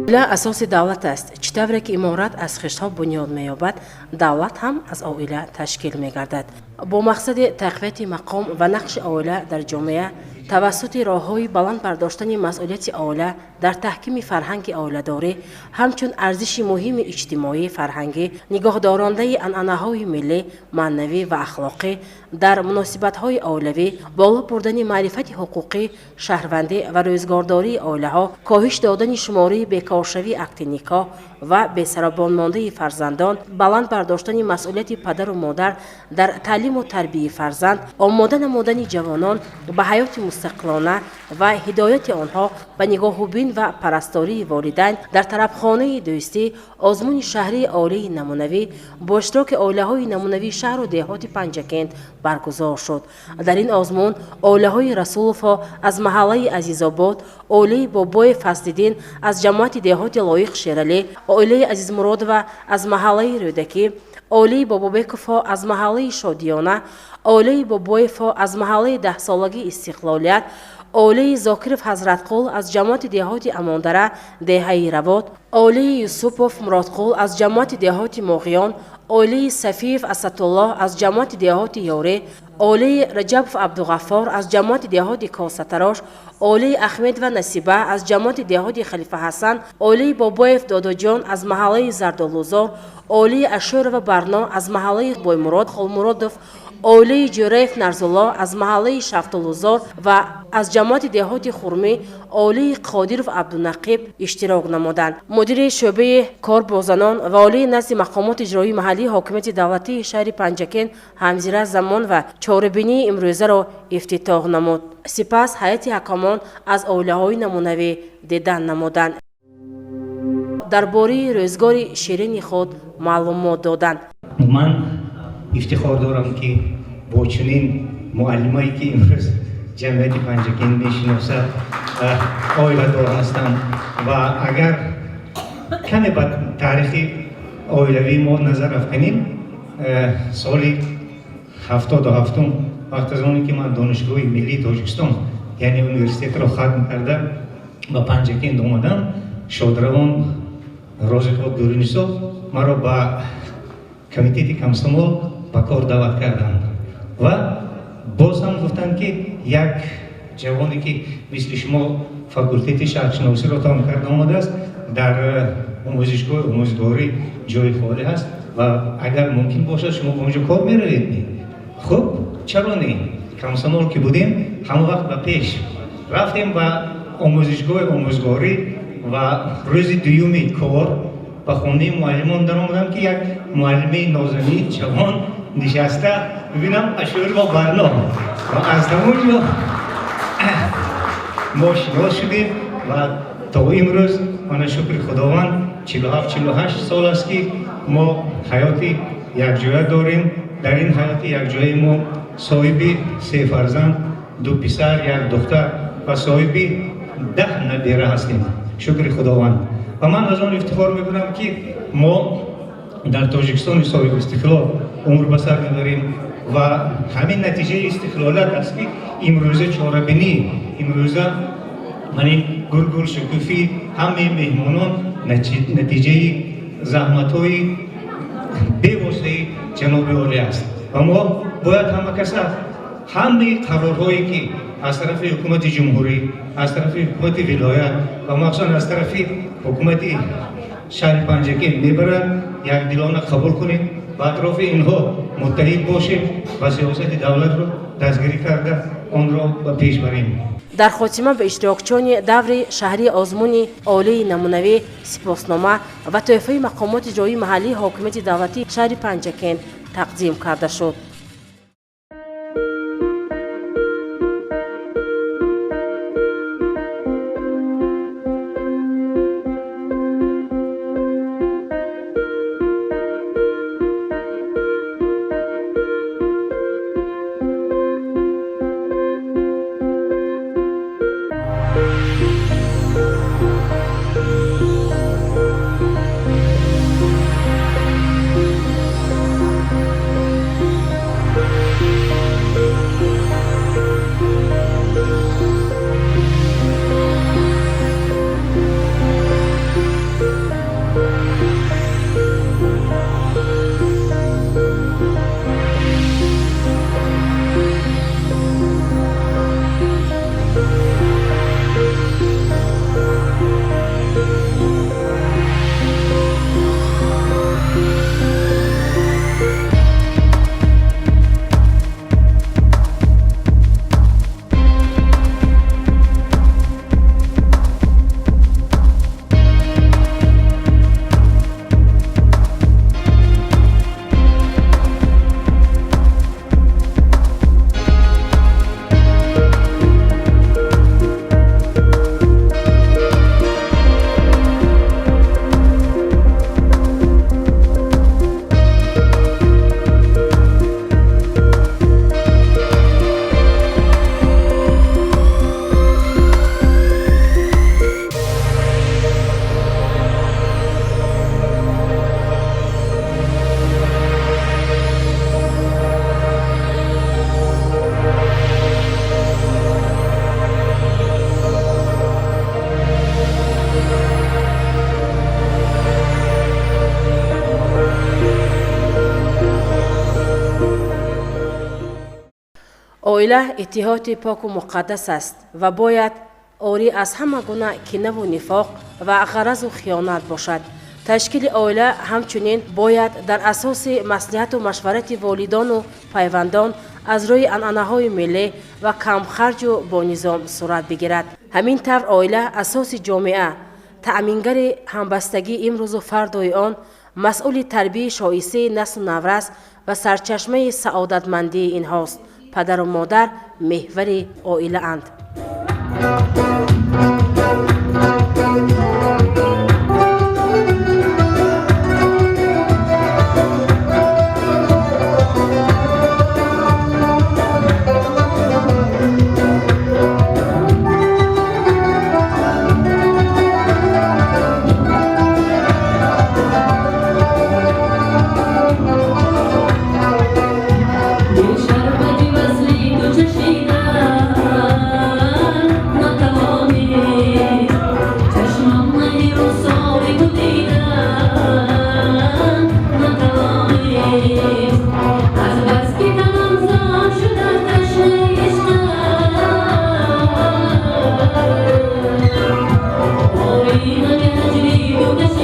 Оила асоси давлат аст. Чӣ тавре ки иморат аз хиштҳо бунёд меёбад, давлат ҳам аз оила ташкил мегардад. Бо мақсади тақвияти мақом ва нақши оила дар ҷомеа тавассути роҳҳои баланд бардоштани масъулияти оила дар таҳкими фарҳанги оиладорӣ ҳамчун арзиши муҳими иҷтимоӣ, фарҳангӣ, нигоҳдорандаи анъанаҳои миллӣ, маънавӣ ва ахлоқӣ дар муносибатҳои оилавӣ, боло бурдани маърифати ҳуқуқӣ, шаҳрвандӣ ва рӯзгордории оилаҳо, коҳиш додани шумораи бекоршавии акди никоҳ ва бесарабонмондаи фарзандон, баланд бардоштани масъулияти падару модар дар таълиму тарбияи фарзанд, омода намудани ҷавонон ба ҳаёти мустақилона ва ҳидояти онҳо ба нигоҳубин ва парастории волидайн дар тарабхонаи дӯстӣ озмуни шаҳрии оилаи намунавӣ бо иштироки оилаҳои намунавии шаҳру деҳоти Панҷакент баргузор шуд. Дар ин озмун оилаҳои Расуловҳо аз маҳаллаи Азизобод, оилаи Бобоев Фазлиддин аз ҷамоати деҳоти Лоиқ Шералӣ, оилаи Азизмуродова аз маҳаллаи Рӯдакӣ, оилаи Бобобековҳо аз маҳаллаи Шодиёна, оилаи Бобоевҳо аз маҳаллаи Даҳсолагии Истиқлолият, оилаи Зокиров Ҳазратқул аз ҷамоати деҳоти Амондара, деҳаи Равот, оилаи Юсупов Муродқул аз ҷамоати деҳоти Моғиён, оилаи Сафиев Асадуллоҳ аз ҷамоати деҳоти Ёре, оилаи Раҷабов Абдуғаффор аз ҷамоати деҳоти Косатарош, оилаи Ахмедова Насиба аз ҷамоати деҳоти Халифа Ҳасан, оилаи Бобоев Додоҷон аз маҳаллаи Зардолузор, оилаи Ашӯрова Барно аз маҳаллаи Боймурод Холмуродов, оилаи Ҷӯраев Нарзулло аз маҳаллаи Шафтолузор ва аз ҷамоати деҳоти Хурмӣ оилаи Қодиров Абдунақиб иштирок намуданд. Мудири шӯъбаи кор бо занон ва олии назди мақомоти иҷроии маҳаллии ҳокимияти давлатии шаҳри Панҷакент Ҳамзира Замон ва чорабинии имрӯзаро ифтитоҳ намуд. Сипас ҳайати ҳакамон аз оилаҳои намунавӣ дидан намуданд. Дар бораи рӯзгори ширини худ маълумот доданд. Ман ифтихор дорам, ки бо чунин муаллимае, ки имрӯз ҷамъияти Панҷакент мешиносад, оиладор ҳастам. Ва агар каме ба таърихи оилавии мо назар афканем, соли 77-ум, вақт аз оне ки ман Донишгоҳи миллии Тоҷикистон, яъне университетро хатм карда ба Панҷакент омадам, шодравон Розиқов Дуринисо маро ба комитети комсомол ба кор даъват карданд ва боз ҳам гуфтанд, ки як ҷавоне, ки мисли шумо факултети шаҳршиносиро тамом карда омадааст, дар омӯзишгоҳи омӯзгорӣ ҷои холӣ ҳаст ва агар мумкин бошад, шумо ба онҷо кор меравед. Хуб, чаро не, комсомол ки будем, ҳама вақт ба пеш рафтем. Ба омӯзишгоҳи омӯзгорӣ ва рӯзи дуюми кор ба хонаи муаллимон даромадам, ки як муаллимаи нозанин, ҷавон нишаста, бибинам, Ашӯрова Барно. Ва аз ҳамон ҷо мо шинос шудем ва то имрӯз, мана, шукри Худованд, 47, 48 сол аст, ки мо ҳаёти якҷоя дорем. Дар ин ҳаёти якҷояи мо соҳиби се фарзанд, ду писар, як духтар, ва соҳиби 10 набера ҳастем, шукри Худованд. Ва ман аз он ифтихор мекунам, ки мо дар Тоҷикистони соҳиби истиқлол умр ба сар мебарем. Ва ҳамин натиҷаи истиқлолият аст, ки имрӯза чорабинӣ, имрӯза мани гулгул шукуфи ҳамаи меҳмонон натиҷаи заҳматҳои бевоситаи ҷаноби олӣ аст. Ва мо бояд ҳама каса ҳамаи қарорҳое, ки аз тарафи ҳукумати ҷумҳурӣ, аз тарафи ҳукумати вилоят ва махсусан аз тарафи ҳукумати шаҳри Панҷакент мебарад, якдилона қабул кунем ва атрофи инҳо муттаҳид бошем ва сиёсати давлатро дастгирӣ карда, онро ба пеш барем. Дар хотима ба иштирокчиёни даври шаҳрии озмуни оилаи намунавӣ сипоснома ва тӯҳфаи мақомоти иҷроии маҳаллии ҳокимияти давлатии шаҳри Панҷакент тақдим карда шуд. Оила иттиҳоди поку муқаддас аст ва бояд орӣ аз ҳама гуна кинаву нифоқ ва ғаразу хиёнат бошад. Ташкили оила ҳамчунин бояд дар асоси маслиҳату машварати волидону пайвандон аз рӯи анъанаҳои миллӣ ва камхарҷу бонизом сурат бигирад. Ҳамин тавр, оила асоси ҷомеа, таъмингари ҳамбастагии имрӯзу фардои он, масъули тарбияи шоистаи наслу наврас ва сарчашмаи саодатмандии инҳост. Падару модар меҳвари оилаанд. Шарбати васли ту чашидан натавонӣ, чашмам майи рухсори ту дидан натавонӣ. Аз баски танам зор шуда ташнаи ишқам, бори ғами ҳаҷри ту.